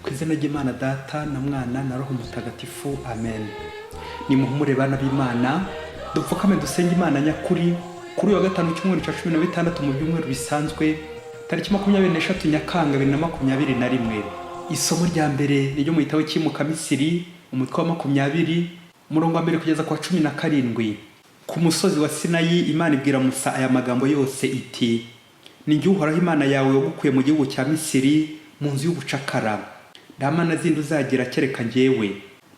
Ku izina ry'Imana Data na Mwana na Roho Mutagatifu, amen. Nimuhumure bana b'Imana, dupfukame dusenge Imana nyakuri kuri uyu wa gatanu, cyumweru cya 16 mu byumweru bisanzwe, tariki 23 Nyakanga 2021. Isomo rya mbere ni ryo mu gitabo cy'Imukamisiri, umutwe wa 20, umurongo wa mbere kugeza ku wa 17. Ku musozi wa Sinayi Imana ibwira Musa aya magambo yose iti: "Ni jye Uhoraho Imana yawe wagukuye mu gihugu cya Misiri, mu nzu y'ubucakara. Nta mana zindi uzagira kereka njyewe.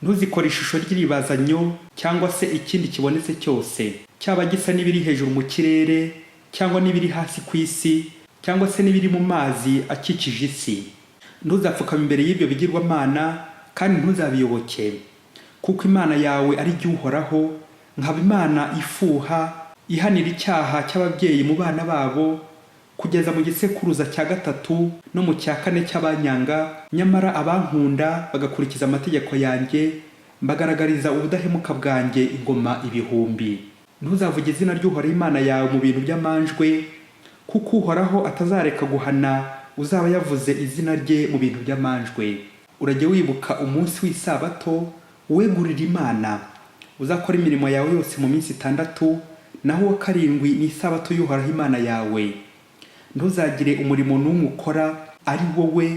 Ntuzikore ishusho ry'iribazanyo cyangwa se ikindi kibonetse cyose, cyaba gisa n'ibiri hejuru mu kirere cyangwa n'ibiri hasi ku isi cyangwa se n'ibiri mu mazi akikije isi. Ntuzapfukame imbere y'ibyo bigirwamana kandi ntuzabiyoboke, kuko Imana yawe ari jye Uhoraho, nkaba Imana ifuha, ihanira icyaha cy'ababyeyi mu bana babo kugeza mu gisekuruza cya gatatu no mu cya kane cy'abanyanga, nyamara abankunda bagakurikiza amategeko yanjye mbagaragariza ubudahemuka bwanjye ingoma ibihumbi. Ntuzavuge izina ry'Uhoraho Imana yawe mu bintu by'amanjwe, kuko Uhoraho atazareka guhana uzaba yavuze izina rye mu bintu by'amanjwe. Urajye wibuka umunsi w'isabato uwegurire Imana. Uzakora imirimo yawe yose mu minsi itandatu, naho uwa karindwi ni isabato y'Uhoraho Imana yawe. Ntuzagire umurimo n'umwe ukora, ari wowe,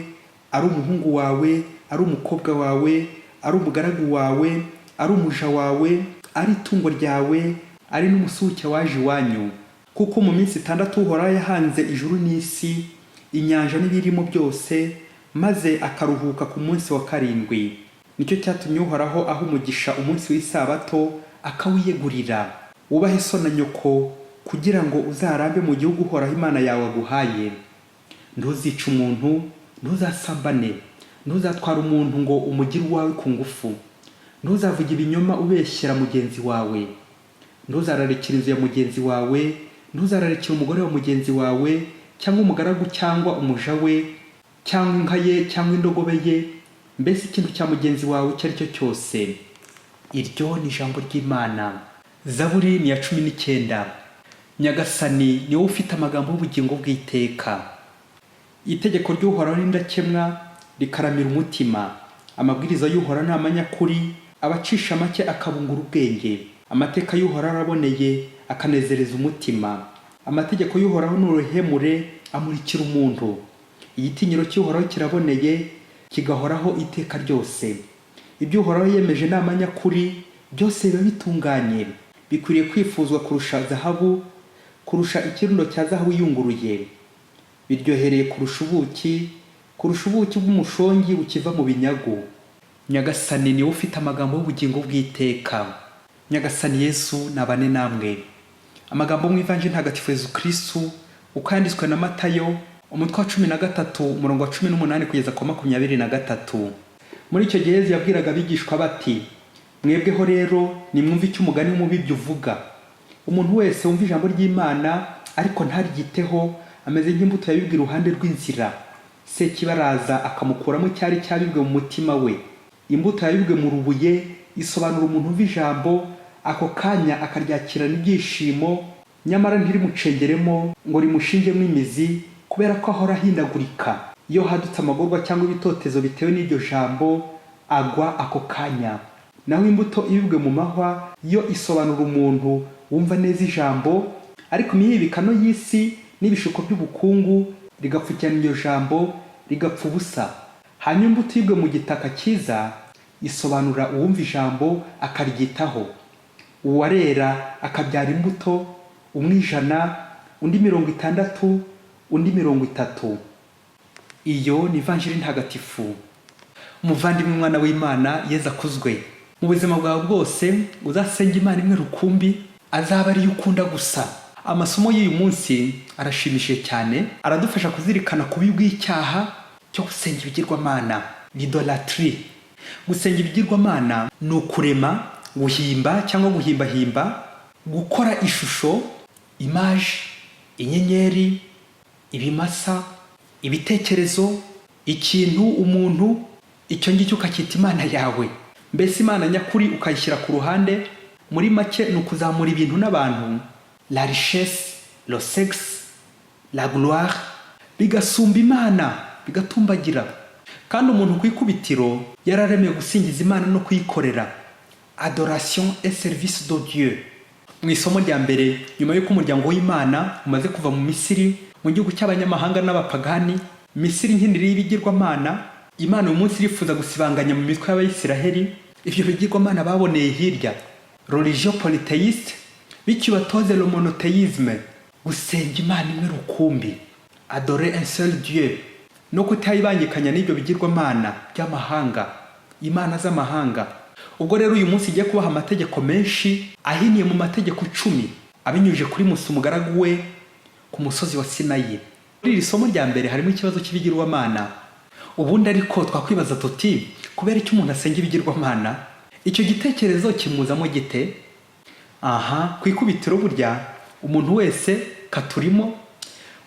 ari umuhungu wawe, ari umukobwa wawe, ari umugaragu wawe, ari umuja wawe, ari itungo ryawe, ari n'umusuhuke waje iwanyu, kuko mu minsi itandatu Uhoraho yahanze ijuru n'isi, inyanja n'ibirimo byose, maze akaruhuka ku munsi wa karindwi. Nicyo cyatumye Uhoraho aha umugisha umunsi w'isabato akawiyegurira. Wubahe so na nyoko kugira ngo uzarambe mu gihugu Uhoraho Imana yawe aguhaye. Ntuzice umuntu, ntuzasambane, ntuzatware umuntu ngo umugire uwawe ku ngufu, ntuzavuge ibinyoma ubeshyera mugenzi wawe, ntuzararikire inzu ya mugenzi wawe, ntuzararikire umugore wa mugenzi wawe cyangwa umugaragu cyangwa umuja we cyangwa inka ye cyangwa indogobe ye, mbese ikintu cya mugenzi wawe icyo ari cyo cyose." Iryo ni ijambo ry'Imana. Zaburi ni iya 19. Nyagasani, ni wowe ufite amagambo y'ubugingo bw'iteka. Itegeko ry'Uhoraho ni indakemwa, rikaramira umutima. Amabwiriza y'Uhoraho ni amanyakuri, abacisha make akabungura ubwenge. Amateka y'Uhoraho araboneye, akanezereza umutima. Amategeko y'Uhoraho ni uruhemure, amurikira umuntu. Igitinyiro cy'Uhoraho kiraboneye, kigahoraho iteka ryose. Ibyo Uhoraho yemeje ni amanyakuri, byose biba bitunganye. Bikwiriye kwifuzwa kurusha zahabu, kurusha ikirundo cya zahabu iyunguruye. Biryohereye kurusha ubuki, kurusha ubuki bw'umushongi bukiva mu binyagu. Nyagasani, niwe ufite amagambo y'ubugingo bw'iteka. Nyagasani Yesu nabane namwe. Amagambo mu Ivanjiri Ntagatifu Yezu Kristu uko yanditswe na Matayo, umutwe wa 13, umurongo wa 18 kugeza ku wa 23. Muri icyo gihe Yezu yabwiraga abigishwa bati: "Mwebweho rero nimwumve icyo umugani w'umubibyi uvuga. Umuntu wese wumva ijambo ry'Imana ariko ntaryiteho ameze nk'imbuto yabibwe iruhande rw'inzira, Sekibi araza akamukuramo icyari cyabibwe mu mutima we. Imbuto yabibwe mu rubuye isobanura umuntu wumva ijambo ako kanya akaryakirana ibyishimo, nyamara ntirimucengeremo ngo rimushingemo imizi, kubera ko ahora ahindagurika. Iyo hadutse amagorwa cyangwa ibitotezo bitewe n'iryo jambo, agwa ako kanya. Naho imbuto ibibwe mu mahwa yo isobanura umuntu wumva neza ijambo, ariko imihibikano y'isi n'ibishuko by'ubukungu rigapfukirana iryo jambo, rigapfa ubusa. Hanyuma imbuto ibibwe mu gitaka cyiza isobanura uwumva ijambo akaryitaho, uwarera akabyara imbuto, umwe 100, undi 60, undi 30." Iyo ni Ivanjiri Ntagatifu. Umuvandimwe, umwana w'Imana, Yezu akuzwe. Mu buzima bwawe bwose uzasenge Imana imwe rukumbi, azaba ariyo ukunda gusa. Amasomo y'uyu munsi arashimishije cyane, aradufasha kuzirikana ku bubi bw'icyaha cyo gusenga ibigirwamana, l'idolâtrie. Gusenga ibigirwamana ni ukurema, guhimba cyangwa guhimbahimba, gukora ishusho, image, inyenyeri, ibimasa, ibitekerezo, ikintu, umuntu, icyo ngicyo ukacyita imana yawe, mbese Imana nyakuri ukayishyira ku ruhande. Muri make ni ukuzamura ibintu n'abantu, la richesse, le sexe, la gloire, bigasumba Imana, bigatumbagira. Kandi umuntu ku ikubitiro yararemewe gusingiza Imana no kuyikorera, adoration et service de Dieu. Mu isomo rya mbere, nyuma y'uko umuryango w'Imana umaze kuva mu Misiri, mu gihugu cy'abanyamahanga n'abapagani, Misiri nk'indiri y'ibigirwamana, Imana uyu munsi irifuza gusibanganya mu mitwe y'Abayisiraheli ibyo bigirwamana baboneye hirya, religion polythéiste, bityo ibatoze le monothéisme, gusenga Imana imwe rukumbi, adorer un seul Dieu, no kutayibangikanya n'ibyo bigirwamana by'amahanga, imana z'amahanga. Ubwo rero uyu munsi igiye kubaha amategeko menshi ahiniye mu mategeko 10, abinyujije kuri Musa umugaragu we ku musozi wa Sinayi. Muri iri somo rya mbere harimo ikibazo cy'ibigirwamana. Ubundi ariko twakwibaza tuti: kubera icyo umuntu asenga ibigirwamana? Icyo gitekerezo kimuzamo gite? Aha ku ikubitiro, burya umuntu wese katurimo,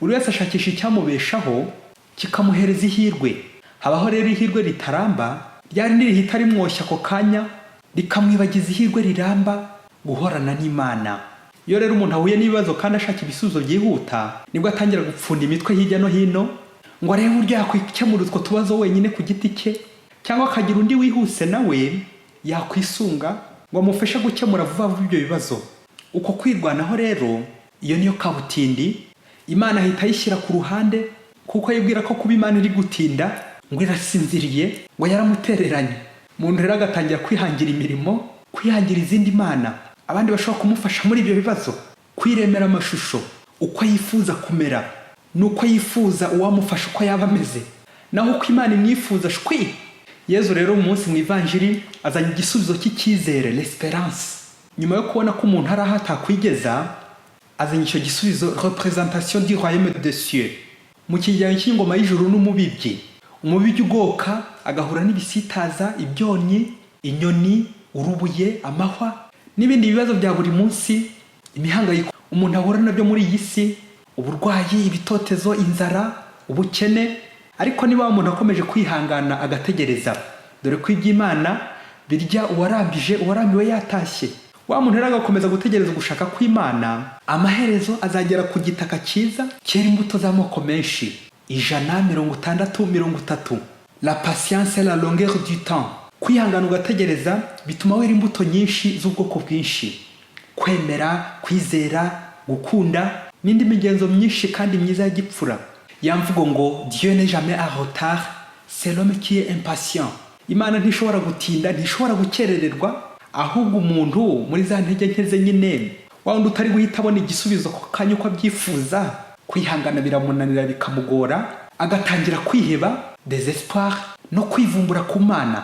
buri wese ashakisha icyamubeshaho, kikamuhereza ihirwe. Habaho rero ihirwe ritaramba, ryari nirihita rimwoshya ako kanya, rikamwibagiza ihirwe riramba, guhorana n'Imana. Iyo rero umuntu ahuye n'ibibazo kandi ashaka ibisubizo byihuta, nibwo atangira gupfunda imitwe hirya no hino ngo arebe uburyo yakwikemura utwo tubazo wenyine ku giti cye, cyangwa akagira undi wihuse nawe yakwisunga ngo amufashe gukemura vuba vuba ibyo bibazo. Uko kwirwanaho rero, iyo niyo kabutindi. Imana ahita ayishyira ku ruhande, kuko yibwira ko kuba Imana iri gutinda ngo irasinziriye, ngo yaramutereranye. Umuntu rero agatangira kwihangira imirimo, kwihangira izindi mana, abandi bashobora kumufasha muri ibyo bibazo, kwiremera amashusho uko yifuza kumera n'uko yifuza uwamufasha uko yaba ameze, naho uko Imana imwifuza, shwi. Yezu rero mu munsi mu Ivanjiri azanye igisubizo cy'icyizere, l'espérance. Nyuma yo kubona ko umuntu ari aho atakwigeza, azanye icyo gisubizo, représentation du royaume des cieux. Mu kigereranyo cy'ingoma y'ijuru n'umubibyi, umubibyi ugoka agahura n'ibisitaza, ibyonnyi, inyoni, urubuye, amahwa n'ibindi bibazo bya buri munsi, imihangayiko umuntu ahura nabyo muri iyi si, uburwayi, ibitotezo, inzara, ubukene. Ariko niba umuntu akomeje kwihangana agategereza, dore ko iby'Imana birya uwarambije, uwarambiwe yatashye, wa muntu rero agakomeza gutegereza ugushaka kw'Imana, amaherezo azagera ku gitaka cyiza cyera imbuto z'amoko menshi, 100, 60, 30. La patience, la longueur du temps, kwihangana ugategereza bituma wera imbuto nyinshi z'ubwoko bwinshi: kwemera, kwizera, gukunda n'indi migenzo myinshi kandi myiza ya gipfura. Ya mvugo ngo "Dieu n'est jamais en retard, c'est l'homme qui est impatient". Imana ntishobora gutinda, ntishobora gukerererwa, ahubwo umuntu muri za ntege nke ze nyine, wa wundi utari guhita abona igisubizo ako kanya uko abyifuza, kwihangana biramunanira, bikamugora, agatangira kwiheba, désespoir, no kwivumbura ku Mana,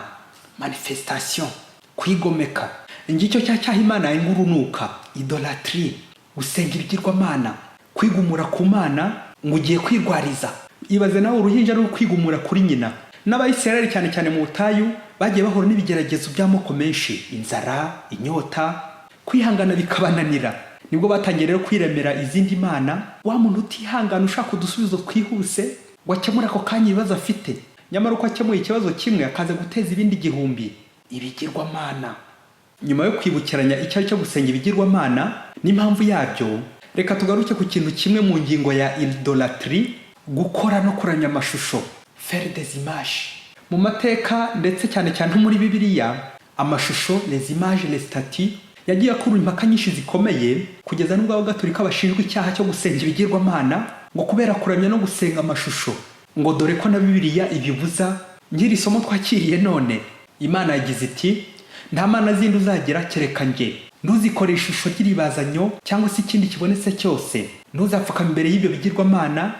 manifestation, kwigomeka. Ngicyo cya cyaha Imana yanga urunuka, idolâtrie, gusenga ibigirwamana, kwigumura ku Mana ngo ugiye kwirwariza. Ibaze nawe uruhinja ruri kwigumura kuri nyina. N'Abayisiraheli, cyane cyane mu butayu, bagiye bahura n'ibigeragezo by'amoko menshi, inzara, inyota, kwihangana bikabananira. Nibwo batangiye rero kwiremera izindi mana. Wa muntu utihangana, ushaka udusubizo twihuse ngo akemure ako kanya ibibazo afite, nyamara uko akemuye ikibazo kimwe akaza guteza ibindi igihumbi, ibigirwamana. Nyuma yo kwibukiranya icyo ari cyo gusenga ibigirwamana n'impamvu yabyo, reka tugaruke ku kintu kimwe mu ngingo ya idolâtrie: gukora no kuramya amashusho, faire des images. Mu mateka, ndetse cyane cyane no muri Bibiliya, amashusho, les images, les statues, yagiye akurura impaka nyinshi zikomeye, kugeza n'ubwo Abagatolika bashinjwa icyaha cyo gusenga ibigirwamana, ngo kubera kuramya no gusenga amashusho, ngo dore ko na Bibiliya ibibuza. Ngiri somo twakiriye none, Imana yagize iti: "Nta mana zindi uzagira kereka njye. Ntuzikore ishusho ry'iribazanyo cyangwa se ikindi kibonetse cyose. Ntuzapfukame imbere y'ibyo bigirwamana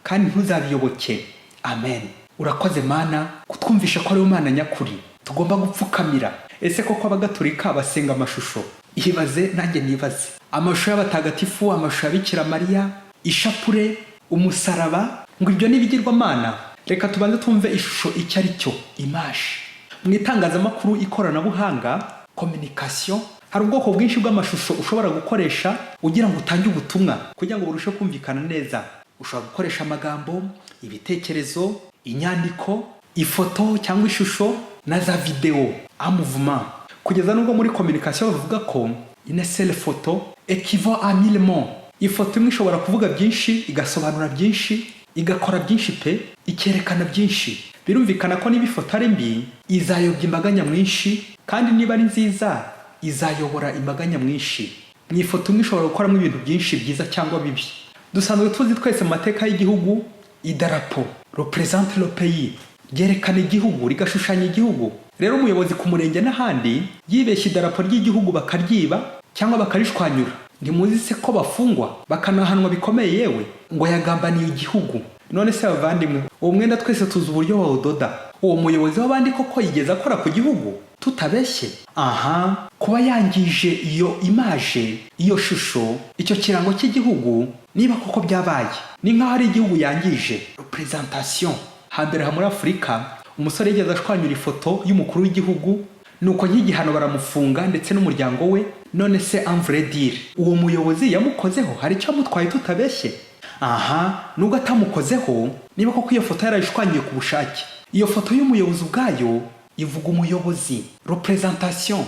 kandi ntuzabiyoboke." Amen. Urakoze Mana kutwumvisha ko ari Mana nyakuri tugomba gupfukamira. Ese koko Abagatolika basenga amashusho? Ibaze nanjye nibaze: amashusho y'abatagatifu, amashusho ya Bikira Mariya, ishapure, umusaraba, ngo ibyo ni ibigirwamana? Reka tubanze twumve ishusho icyo ari cyo, image. Mu itangazamakuru, ikoranabuhanga, communication, hari ubwoko bwinshi bw'amashusho ushobora gukoresha ugira ngo utange ubutumwa kugira ngo burusheho kumvikana neza. Ushobora gukoresha amagambo, ibitekerezo, inyandiko, ifoto cyangwa ishusho na za videwo en mouvement, kugeza n'ubwo muri communication bavuga ko une seule photo équivaut à mille mots. Ifoto imwe ishobora kuvuga byinshi, igasobanura byinshi, igakora byinshi pe, ikerekana byinshi. Birumvikana ko niba ifoto ari mbi, izayobya imbaga nyamwinshi, kandi niba ari nziza, izayobora imbaga nyamwinshi. Mu ifoto imwe ishobora gukoramo ibintu byinshi byiza cyangwa bibi. Dusanzwe tuzi twese mu mateka y'igihugu, idarapo représente le pays, ryerekana igihugu, rigashushanya igihugu. Rero umuyobozi ku murenge n'ahandi yibeshya idarapo ry'igihugu bakaryiba cyangwa bakarishwanyura, ntimuzi se ko bafungwa bakanahanwa bikomeye, yewe ngo yagambaniye igihugu? None se bavandimwe, uwo mwenda twese tuzi uburyo bawudoda. Uwo muyobozi w'abandi koko yigeze akora ku gihugu tutabeshye? Aha kuba yangije iyo image, iyo shusho, icyo kirango cy'igihugu, niba koko byabaye, ni nk'aho ari igihugu yangije, représentation. Hambere aha muri Afurika, umusore yigeze ashwanyura ifoto y'umukuru w'igihugu, nuko nk'igihano baramufunga ndetse n'umuryango we. None se, en vrai dire, uwo muyobozi yamukozeho? Hari icyo yamutwaye tutabeshye? Aha nubwo atamukozeho, niba koko iyo foto yarayishwanyiye ku bushake, iyo foto y'umuyobozi ubwayo ivuga umuyobozi, représentation.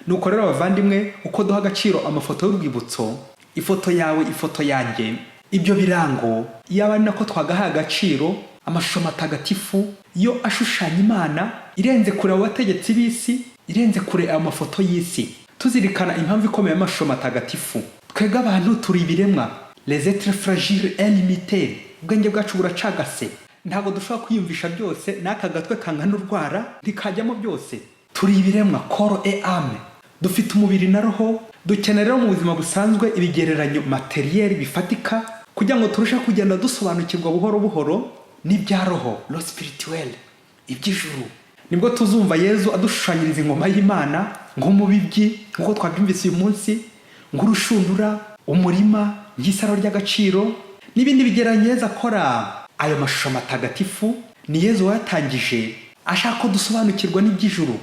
Nuko rero abavandimwe, uko duha agaciro amafoto y'urwibutso, ifoto yawe, ifoto yanjye, ibyo birango, yaba ari nako twagahaye agaciro amashusho matagatifu yo ashushanya Imana irenze kure abo bategetsi b'isi, irenze kure ayo mafoto y'isi. Tuzirikana impamvu ikomeye y'amashusho matagatifu: twebwe abantu turi ibiremwa, les êtres fragiles et limités. Ubwenge bwacu buracagase, ntabwo dushobora kwiyumvisha byose. N'aka gatwe kangana urwara ntikajyamo byose. Turi ibiremwa corps et âme, dufite umubiri na roho. Dukenera rero mu buzima busanzwe ibigereranyo matériel bifatika kugira ngo turusheho kugenda dusobanukirwa buhoro buhoro n'ibya roho, le spirituel, iby'ijuru. Nibwo tuzumva Yezu adushushanyiriza ingoma y'Imana nk'umubibyi, nk'uko twabyumvise uyu munsi, nk'urushundura, umurima, nk'isaro ry'agaciro n'ibindi bigereranyo Yezu akora. Ayo mashusho matagatifu ni Yezu wayatangije ashaka ko dusobanukirwa n'iby'ijuru.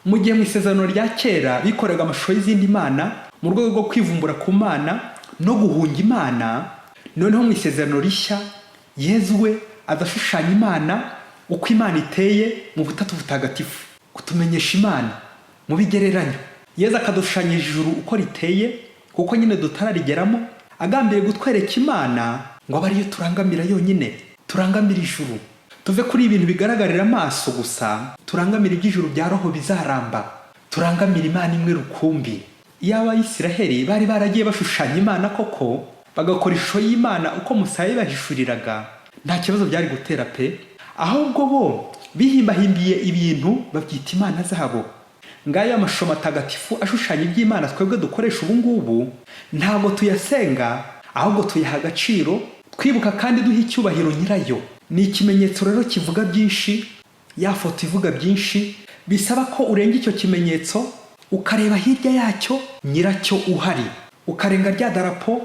Mu gihe mu Isezerano rya Kera bikoraga amashusho y'izindi mana mu rwego rwo kwivumbura ku Mana no guhunga Imana, noneho mu Isezerano Rishya Yezu we adashushanya Imana uko Imana iteye mu Butatu Butagatifu, kutumenyesha Imana mu bigereranyo. Yezu akadushushanyije ijuru uko riteye, kuko nyine tutararigeramo, agambiriye gutwereka Imana ngo abe ariyo turangamira yonyine. Turangamira ijuru, tuve kuri ibintu bigaragarira amaso gusa, turangamira iby'ijuru bya roho bizaramba, turangamira Imana imwe rukumbi. Iyo Abayisiraheli bari baragiye bashushanya Imana koko, bagakora ishusho y'Imana uko Musa yabibahishuriraga, nta kibazo byari gutera pe. Ahubwo bo bihimbahimbiye ibintu babyita imana zabo. Ngayo amashusho matagatifu ashushanya iby'Imana twebwe dukoresha ubu ngubu, ntabwo tuyasenga, ahubwo tuyaha agaciro, twibuka kandi duha icyubahiro nyirayo. Ni ikimenyetso rero kivuga byinshi, ya foto ivuga byinshi, bisaba ko urenga icyo kimenyetso ukareba hirya yacyo nyiracyo uhari, ukarenga rya darapo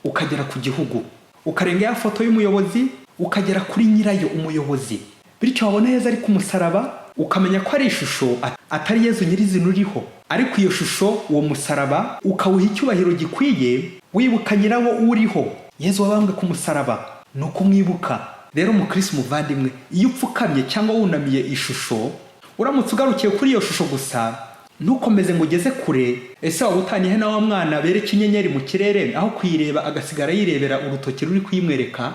ukagera ku gihugu, ukarenga ya foto y'umuyobozi ukagera kuri nyirayo umuyobozi. Bityo wabona Yezu ari ku musaraba, ukamenya ko ari ishusho, atari Yezu nyirizina uriho, ariko iyo shusho, uwo musaraba, ukawuha icyubahiro gikwiye, wibuka nyirawo uriho, Yezu wabambwe ku musaraba. Ni ukumwibuka rero. Mukirisitu muvandimwe, iyo upfukamye cyangwa wunamiye ishusho, uramutse ugarukiye kuri iyo shusho gusa, ntukomeze ngo ugeze kure, ese waba utaniye na wa mwana bereka inyenyeri mu kirere, aho kuyireba agasigara yirebera urutoki ruri kuyimwereka?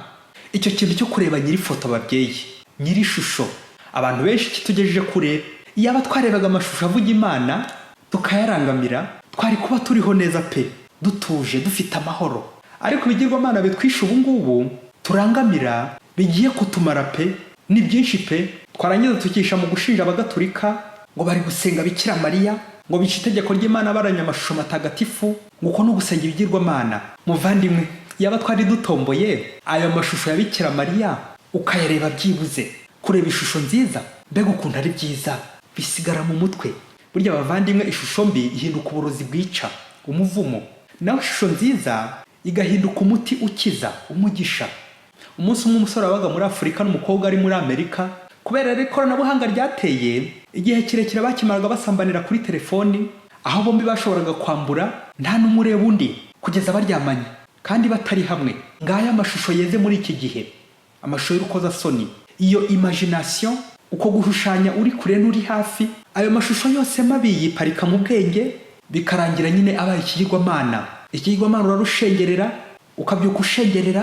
Icyo kintu cyo kureba nyiri foto, ababyeyi, nyiri ishusho, abantu benshi kitugejeje kure. Iyaba twarebaga amashusho avuga Imana tukayarangamira, twari kuba turiho neza pe, dutuje, dufite amahoro. Ariko ibigirwamana bitwishe ubu ngubu turangamira bigiye kutumara pe, ni byinshi pe. Twarangiza tukisha mu gushinja Abagaturika ngo bari gusenga Bikira Mariya, ngo bica itegeko ry'Imana baramya amashusho matagatifu, ngo uko no gusenga ibigirwamana. Muvandimwe, yaba twari dutomboye ayo mashusho ya Bikira Mariya ukayareba, byibuze kureba ishusho nziza, mbega ukuntu ari byiza, bisigara mu mutwe. Burya abavandimwe, ishusho mbi ihinduka uburozi bwica, umuvumo, naho ishusho nziza igahinduka umuti ukiza, umugisha. Umunsi umwe umusore wabaga muri Afurika n'umukobwa ari muri Amerika, kubera rero ikoranabuhanga ryateye, igihe kirekire bakimaraga basambanira kuri telefoni, aho bombi bashoboraga kwambura nta n'umwe ureba undi kugeza baryamanye kandi batari hamwe. Ngaya amashusho yeze muri iki gihe, amashusho y'urukozasoni, iyo imagination, uko gushushanya uri kure n'uri hafi. Ayo mashusho yose mabi yiparika mu bwenge, bikarangira nyine abaye ikigirwamana. Ikigirwamana urarushengerera, ukabyuka ushengerera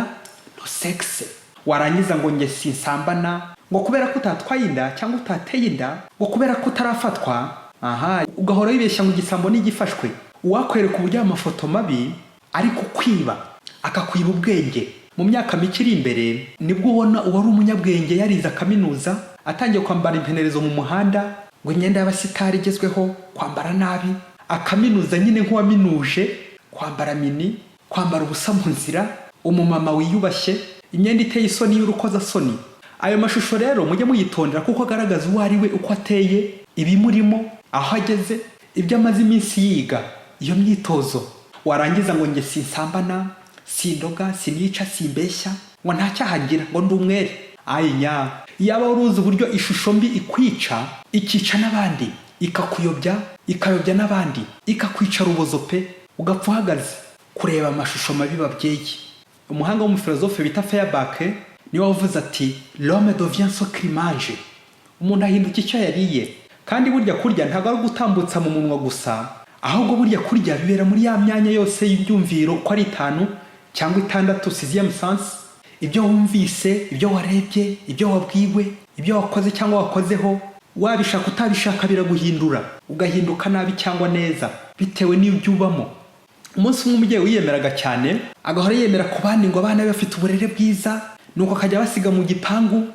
no sexe, warangiza ngo njye sinsambana, Ngo kubera ko utatwaye inda cyangwa utateye inda, ngo kubera ko utarafatwa, aha ugahora wibeshya ngo igisambo nigifashwe. Uwakwereka uburyo ayo mafoto mabi ari kukwiba, akakwiba ubwenge, mu myaka mike iri imbere nibwo ubona uwari umunyabwenge yarize akaminuza atangiye kwambara impenerezo mu muhanda, ngo imyenda y'abasitari igezweho, kwambara nabi, akaminuza nyine nk'uwaminuje, kwambara mini, kwambara ubusa mu nzira, umumama wiyubashye, imyenda iteye isoni y'urukozasoni. Ayo mashusho rero mujye muyitondera, kuko agaragaza uwo ari we, uko ateye, ibimurimo, aho ageze, ibyo amaze iminsi yiga, iyo myitozo. Warangiza ngo njye sinsambana, sindoga, sinica, simbeshya, ngo nta cyaha ngira, ngo ndi umwere. Ayinya, yaba wari uzi uburyo ishusho mbi ikwica, ikica n'abandi, ikakuyobya, ikayobya n'abandi, ikakwica rubozo pe, ugapfa uhagaze. Kureba amashusho mabi, babyeyi, umuhanga w'umufilozofe bita Feuerbach niwe wavuze ati: "L'homme devient ce qu'il mange." Umuntu ahinduka icyo yariye. Kandi burya kurya ntabwo ari ugutambutsa mu munwa gusa, ahubwo burya kurya bibera muri ya myanya yose y'ibyumviro uko ari itanu cyangwa itandatu, sixième sens. Ibyo wumvise, ibyo warebye, ibyo wabwiwe, ibyo wakoze cyangwa wakozeho, wabishaka utabishaka, biraguhindura, ugahinduka nabi cyangwa neza bitewe n'ibyo ubamo. Umunsi umwe umubyeyi wiyemeraga cyane, agahora yemera ku bandi ngo abana be bafite uburere bwiza, nuko akajya abasiga mu gipangu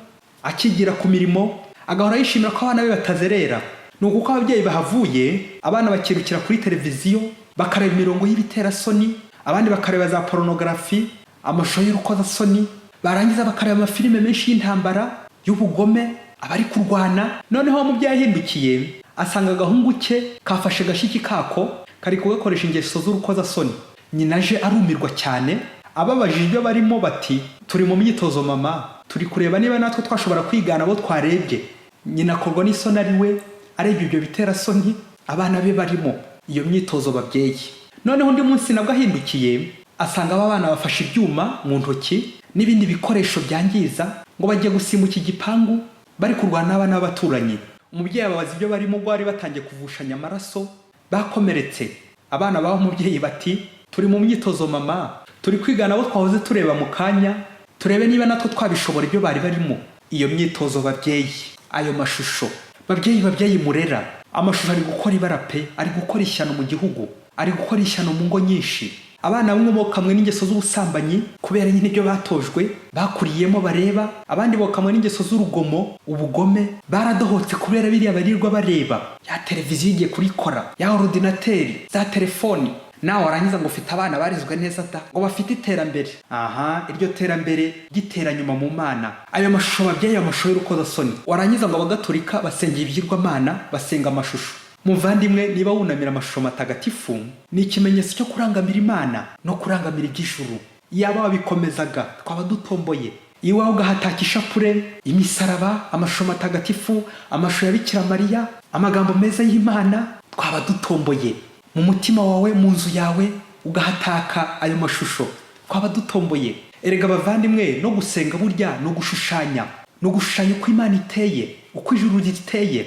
akigira ku mirimo, agahora yishimira ko abana be batazerera. Ni uko ababyeyi bahavuye, abana bakirukira kuri televiziyo, bakareba imirongo y'ibiterasoni, abandi bakareba za porunogarafi, amashusho y'urukozasoni, barangiza bakareba amafilime menshi y'intambara, y'ubugome, abari kurwana. Noneho umubyeyi ahindukiye asanga agahungu ke kafashe gashiki kako, kari kugakoresha ingeso z'urukozasoni. Nyina aje arumirwa cyane. Ababajije ibyo barimo, bati: "Turi mu myitozo mama, turi kureba niba natwe twashobora kwigana abo twarebye." Nyina akorwa n'isoni ari we arebye ibyo biterasoni abana be barimo, iyo myitozo, babyeyi. Noneho undi munsi nabwo ahindukiye asanga aba bana bafashe ibyuma mu ntoki n'ibindi bikoresho byangiza, ngo bagiye gusimbuka igipangu, bari kurwana n'abana b'abaturanyi. Umubyeyi ababaza ibyo barimo, ubwo bari batangiye kuvushanya amaraso, bakomeretse. Abana b'aho umubyeyi bati: "Turi mu myitozo mama, turi kwigana abo twahoze tureba mu kanya, turebe niba natwe twabishobora ibyo bari barimo." Iyo myitozo, babyeyi, ayo mashusho, babyeyi, babyeyi murera, amashusho ari gukora ibara pe, ari gukora ishyano mu gihugu, ari gukora ishyano mu ngo nyinshi. Abana bamwe bokamwe n'ingeso z'ubusambanyi kubera nyine ibyo batojwe, bakuriyemo, bareba. Abandi bokamwe n'ingeso z'urugomo, ubugome, baradohotse kubera biriya barirwa bareba, ya televiziyo igiye kurikora, ya ordinateur, za telefoni. Nawe warangiza ngo ufite abana barizwe neza da, ngo bafite iterambere. Aha iryo terambere gitera nyuma mu Mana. Ayo mashusho, babyeyi, amashusho y'urukozasoni. Warangiza ngo Abagatolika basenga ibigirwamana, basenga amashusho. Muvandimwe, niba wunamira amashusho matagatifu, ni ikimenyetso cyo kurangamira Imana no kurangamira iby'ijuru. Yaba wabikomezaga, twaba dutomboye. Iwawe ugahataka ishapure, imisaraba, amashusho matagatifu, amashusho ya Bikira Mariya, amagambo meza y'Imana, twaba dutomboye. Mu mutima wawe, mu nzu yawe, ugahataka ayo mashusho, twaba dutomboye. Erega abavandimwe, no gusenga burya ni ugushushanya, ni ugushushanya uko Imana iteye, uko ijuru riteye.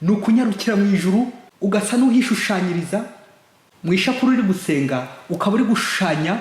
Ni ukunyarukira mu ijuru, ugasa n'uhishushanyiriza mu ishapure. Uri gusenga ukaba uri gushushanya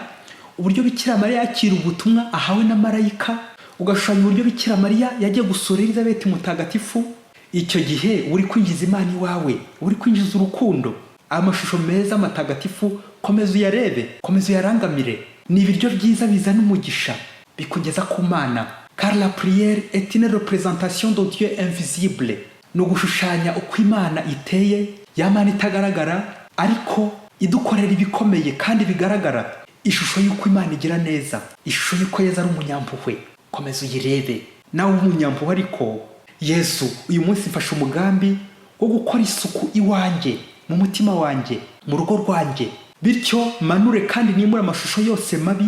uburyo Bikira Mariya yakira ubutumwa ahawe na marayika, ugashushanya uburyo Bikira Mariya yagiye gusura Elizabeth mutagatifu. Icyo gihe uri kwinjiza Imana iwawe, uri kwinjiza urukundo. Amashusho meza matagatifu, komeza uyarebe, komeza uyarangamire. Ni ibiryo byiza bizana umugisha, bikugeza ku Mana, car la prière est une représentation de Dieu invisible. Ni ugushushanya uko Imana iteye, ya Mana itagaragara ariko idukorera ibikomeye kandi bigaragara. Ishusho y'uko Imana igira neza, ishusho y'uko Yezu ari umunyampuhwe, komeza uyirebe nawe umunyampuhwe. Ariko Yesu, uyu munsi mfashe umugambi wo gukora isuku iwanjye, mu mutima wanjye, mu rugo rwanjye, bityo manure kandi nimure amashusho yose mabi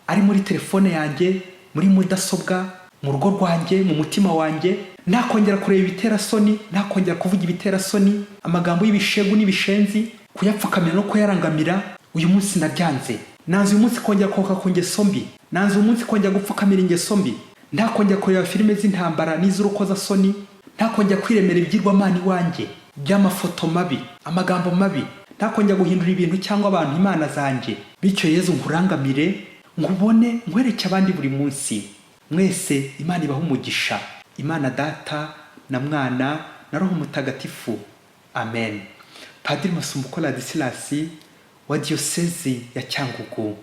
ari muri telefone yanjye, muri mudasobwa, mu rugo rwanjye, mu mutima wanjye. Ntakongera kureba ibiterasoni, ntakongera kuvuga ibiterasoni, amagambo y'ibishegu n'ibishenzi, kuyapfukamira no kuyarangamira. Uyu munsi ndabyanze. Nanze uyu munsi kongera koka ku ngeso mbi, nanze uyu munsi kongera gupfukamira ingeso mbi. Ntakongera kureba filime z'intambara n'iz'urukozasoni, ntakongera kwiremera ibigirwamana iwanjye by'amafoto mabi, amagambo mabi, ntakongera guhindura ibintu cyangwa abantu imana zanjye. Bityo Yezu, nkurangamire, nkubone, nkwereke abandi buri munsi. Mwese Imana ibaha umugisha. Imana Data na Mwana na Roho Mutagatifu. Amen. Padiri Masumbuko Ladislas wa Diyosezi ya Cyangugu.